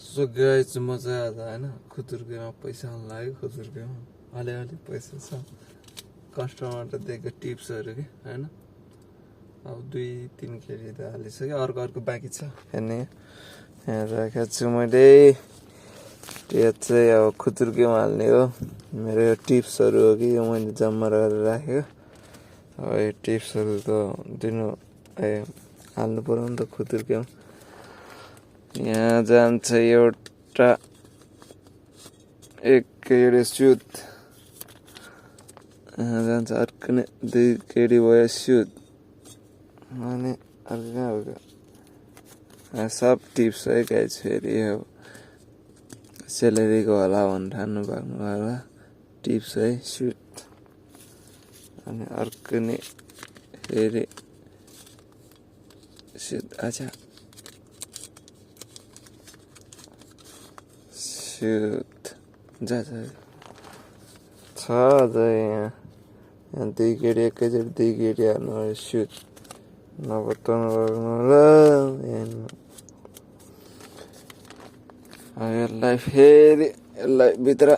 so guys मजा आज होइन खुतुर्केमा पैसा हाल्नु लाग्यो खुतुर्केमा अलिअलि पैसा छ कस्टमरले दिएको टिप्सहरू कि होइन अब 2-3 केजी त हालिसक्यो अर्को बाँकी छ हेर्ने यहाँ राखेको छु मैले त्यो चाहिँ अब खुतुर्केमा हाल्ने हो मेरो यो टिप्सहरू हो कि यो मैले जम्मा गरेर राखेको अब यो टिप्सहरू त दिनु हाल्नु पर्यो नि त खुतुर्केमा यहाँ जान्छ एउटा एक केडी सुत यहाँ जान्छ अर्को 2 केडी भयो सुत अनि अर्को सब टिप्स है गाइस फेरि अब सेलेरीको होला भनेर ठान्नु भएको होला टिप्स है सुत अनि अर्को नि फेरि सुत अच्छा सुत जा छ अझ यहाँ 2 केडी एकैचोटि 2 केडी हाल्नु सुत नबताउनु होला यसलाई फेरि यसलाई भित्र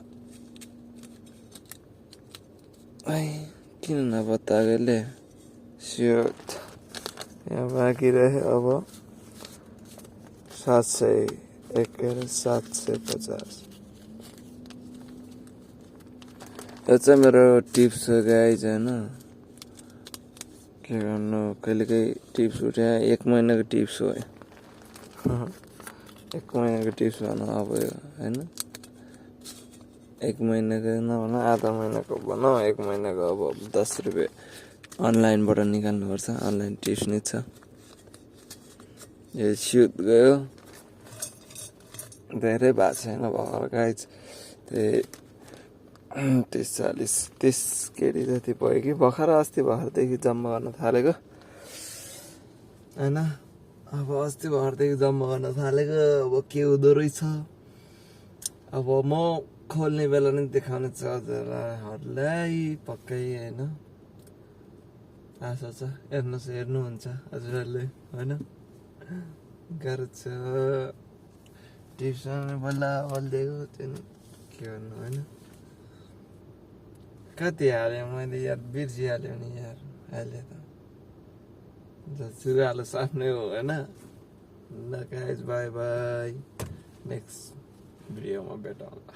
किन नबताएको यसले सुत यहाँ बाँकी रह्यो अब 750 यो चाहिँ मेरो टिप्स हो गाइज होइन के गर्नु कहिलेकाहीँ टिप्स उठ्यो 1 महिनाको टिप्स हो 1 महिनाको टिप्स भनौँ अब यो होइन 1 महिनाको नभन आधा महिनाको भनौँ 1 महिनाको अब 10 रुपियाँ अनलाइनबाट निकाल्नुपर्छ अनलाइन टिप्स नै छ यो सुत गयो धेरै भएको छैन भर्खर गाइज त्यही 30 केडी जति भयो कि भर्खरदेखि जम्मा गर्न थालेको होइन अब अस्ति भर्खरदेखि जम्मा गर्न थालेको अब के हुँदो रहेछ अब म खोल्ने बेला नै देखाउने छ हजुरहरूलाई पक्कै होइन आशा छ हेर्नुहुन्छ हजुरहरूले होइन गाह्रो छ टिप्समा बल्ल दिएको त्यो के गर्नु होइन कति हाल्यो मैले यार बिर्सिहाल्यो नि यार अहिले त सुरुवालो साफ्नै हो होइन ल गाइज बाई बाई नेक्स्ट भिडियोमा भेटौँला